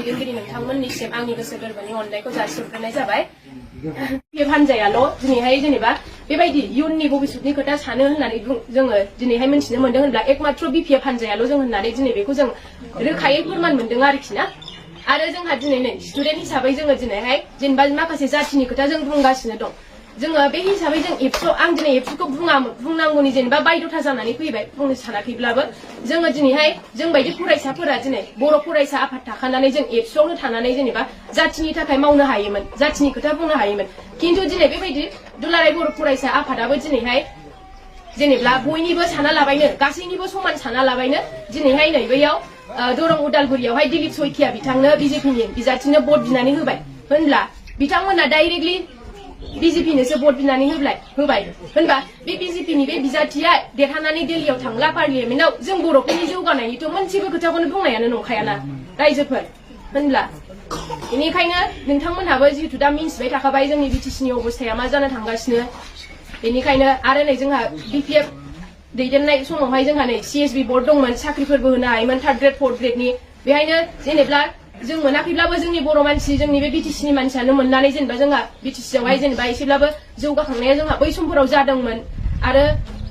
दैदेनगिरि नोंथांमोननिसिम आंनि गोसो गोरबोनि अननायखौ जासिहरग्रोनाय जाबाय। BPF हानजायाल' दिनैहाय जेनेबा बेबायदि इयुननि भबिष्यतनि खोथा सानो होननानै जोङो दिनैहाय मिथिनो मोनदों होनब्ला एकमात्र BPF हानजायाल' जों होननानै दिनै बेखौ जों रोखायै फोरमान मोनदों आरोखि ना। आरो जोंहा दिनै नै स्टुडेन्ट हिसाबै जोङो दिनैहाय जेनेबा माखासे जाथिनि खोथा जों बुंगासिनो दं। जोङो बे हिसाबै जों एबसु आं दिनै एबसुखौ बुंनांगौनि जेनेबा बायद'था जानानै फैबाय बुंनो सानाखैब्लाबो जोङो दिनैहाय जों बायदि फरायसाफोरा दिनै बर' फरायसा आफाद थाखानानै जों एबसुआवनो थानानै जेनेबा जाथिनि थाखाय मावनो हायोमोन, जाथिनि खोथा बुंनो हायोमोन। खिन्थु दिनै बेबायदि दुलाराय बर' फरायसा आफादाबो दिनैहाय जेनेबा बयनिबो साना लाबायनो गासैनिबो समान साना लाबायनो दिनैहाय नै बैयाव दरं उदालगुरियावहाय दिलीप सयखिया बिथांनो बिजेपिनि बिजाथिनो भट बिनानै होबाय होनब्ला बिथांमोना डाइरेक्टलि बिजेपिनोसो भट बिनानै होबाय होनबा बे बिजेपिनि बे बिजाथिया देरहानानै दिल्लीयाव थांला पार्लियामेन्टआव जों बर'फोरनि जौगानायनिथ' मोनसेबो खोथाखौनो बुंनायानो नंखायाना रायजोफोर होनब्ला बेनिखायनो नोंथांमोनहाबो जिहेतु दा मिन्थिबाय थाखाबाय जोंनि बिटिसिनि अबस्थाया मा जानो थांगासिनो बेनिखायनो आरो नै जोंहा BPF दैदेननाय समावहाय जोंहा नै CSB बर्ड दंमोन साख्रिफोरबो होनो हायोमोन 3rd ग्रेड 4th ग्रेडनि बेहायनो जेनेबा जों मोनाखैब्लाबो जोंनि बर' मानसि जोंनि बे बिटिसिनि मानसियानो मोननानै जेनेबा जोंहा बिटिसियावहाय जेनेबा एसेब्लाबो जौगाखांनाया जोंहा बै समफोराव जादोंमोन आरो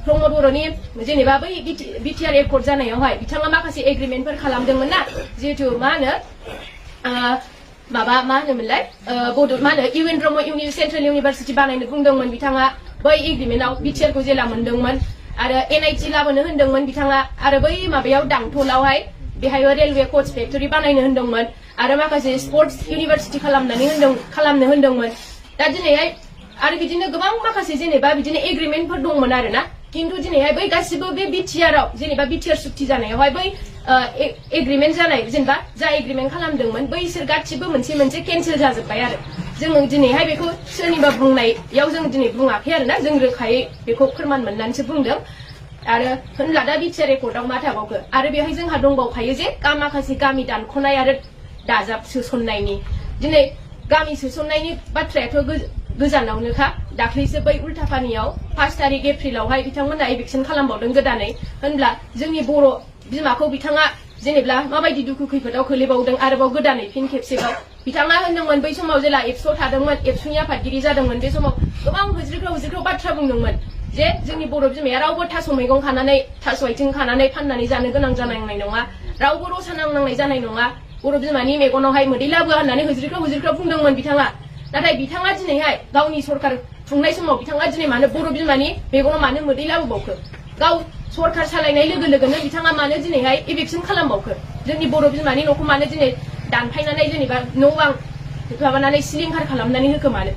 प्रमद बर'नि जेनेबा बै BTR एकर्ड जानायावहाय बिथाङा माखासे एग्रिमेन्टफोर खालामदोंमोन ना जिहेतु मा होनो माबा मा होनोमोनलाय मा होनो UN ब्रह्म सेन्ट्रेल इउनिभारसिटि बानायनो बुंदोंमोन बिथाङा बै एग्रिमेन्टआव BTR खौ जेला मोनदोंमोन आरो NIT लाबोनो होनदोंमोन बिथाङा आरो बै माबायाव दांथलावहाय बेहाय रेलवे कोच फेक्टरि बानायनो होनदोंमोन आरो माखासे स्पर्ट्स इउनिभारसिटि खालामनो होनदोंमोन दा दिनैहाय आरो बिदिनो गोबां माखासे जेनेबा बिदिनो एग्रिमेन्टफोर दंमोन आरोना खिन्थु दिनैहाय बै गासिबो बे BTRआव जेनेबा BTR सुक्ति जानायावहाय बै एग्रिमेन्ट जानाय जेनेबा जा एग्रिमेन्ट खालामदोंमोन बैसोर गासिबो मोनसे केन्सेल जाजोब्बाय आरो जोङो दिनैहाय बेखौ सोरनिबा बुंनायाव जों दिनै बुङाखै आरोना जों रोखायै बेखौ फोरमान मोननानैसो बुंदों आरो होनब्ला दा BTR रेकर्डआव मा थाबावखो आरो बेहाय जोंहा दंबावखायो जे माखासे गामि दानख'नाय आरो दाजाब सोसननायनि दिनै गामि सोसननायनि बाथ्रायाथ' गोजानावनोखा दाख्लैसो बै उल्टापानियाव 5 तारिख एप्रिलावहाय बिथांमोना इभिक्सन खालामबावदों गोदानै होनब्ला जोंनि बर' बिमाखौ बिथाङा जेनेबा माबायदि दुखु खैफोदाव खोलैबावदों आरोबाव गोदानै फिन खेबसेबाव बिथाङा होनदोंमोन बै समाव जेला एबसुआव थादोंमोन एबसुनि आफादगिरि जादोंमोन बे समाव गोबां होज्रिख्राव बाथ्रा बुंदोंमोन जे जोंनि बर' बिमाया रावबो थास' मैगं खानानै थास' आथिं खानानै फाननानै जानो गोनां जानांनाय नङा रावबो रसा नांनांनाय जानाय नङा बर' बिमानि मेगनावहाय मोदै लाबोआ होननानै होज्रिख्राव बुंदोंमोन बिथाङा नाथाय बिथाङा दिनैहाय गावनि सरकार खुंनाय समाव बिथाङा दिनै मानो बर' बिमानि मेगनाव मानो मोदै लाबोबावखो गाव सरकार सालायनाय लोगो लोगोनो बिथाङा मानो दिनैहाय इभिक्सन खालामबावखो जोंनि बर' बिमानि न'खौ मानो दिनै दानफायनानै जेनेबा न' बां माबानानै सिलिंखार खालामनानै होखो मानो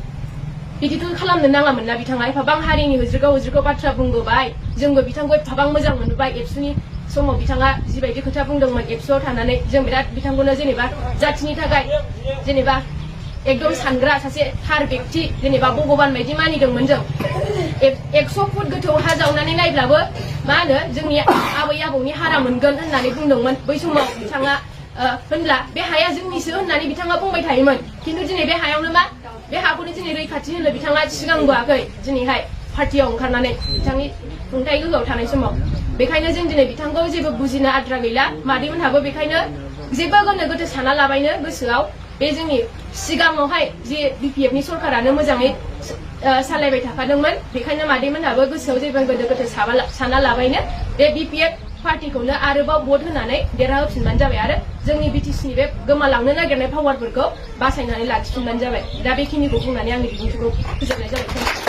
बिदिथ' खालामनो नाङामोन ना बिथाङा एफाबां हारिनि होज्रिख्राव बाथ्रा बुंबोबाय जोंबो बिथांखौ एफाबां मोजां मोनबोबाय एबसुनि समाव बिथाङा जिबायदि खोथा बुंदोंमोन एबसुआव थानानै जों बिराद बिथांखौनो जेनेबा जाथिनि थाखाय जेनेबा एकदम सानग्रा सासे थार व्यक्ति जेनेबा भगबान बायदि मानिदोंमोन जों 100 फुट गोथौ हा जावनानै नायब्लाबो मा होनो जोंनि आबै आबौनि हारा मोनगोन होननानै बुंदोंमोन बै समाव बिथाङा होनब्ला बे हाया जोंनिसो होननानै बिथाङा बुंबाय थायोमोन खिन्थु दिनै बे हायावनो मा बे हाखौनो दिनै रैखाथि होनो बिथाङा सिगांबोआखै दिनैहाय पार्टियाव ओंखारनानै बिथांनि खुंथाय गोहोआव थानाय समाव बेखायनो जों दिनै बिथांखौ जेबो बुजिनो आद्रा गैला मादैमोनहाबो बेखायनो जेबो गोनो गोथो साना लाबायनो गोसोआव बे जोंनि सिगाङावहाय जे BPFनि सरकारानो मोजाङै सालायबाय थाखादोंमोन बेखायनो मादैमोनहाबो गोसोआव जेबो गोनो गोथो साना लाबायनो बे BPF पार्टिखौनो आरोबाव भट होनानै देरहाहोफिनबानो जाबाय आरो जोंनि बिटिसिनि बे गोमालांनो नागिरनाय पावारफोरखौ बासायनानै लाखिफिनबानो जाबाय दा बेखिनिखौ बुंनानै आंनि बिबुंथिखौ फोजोबनाय जाबाय।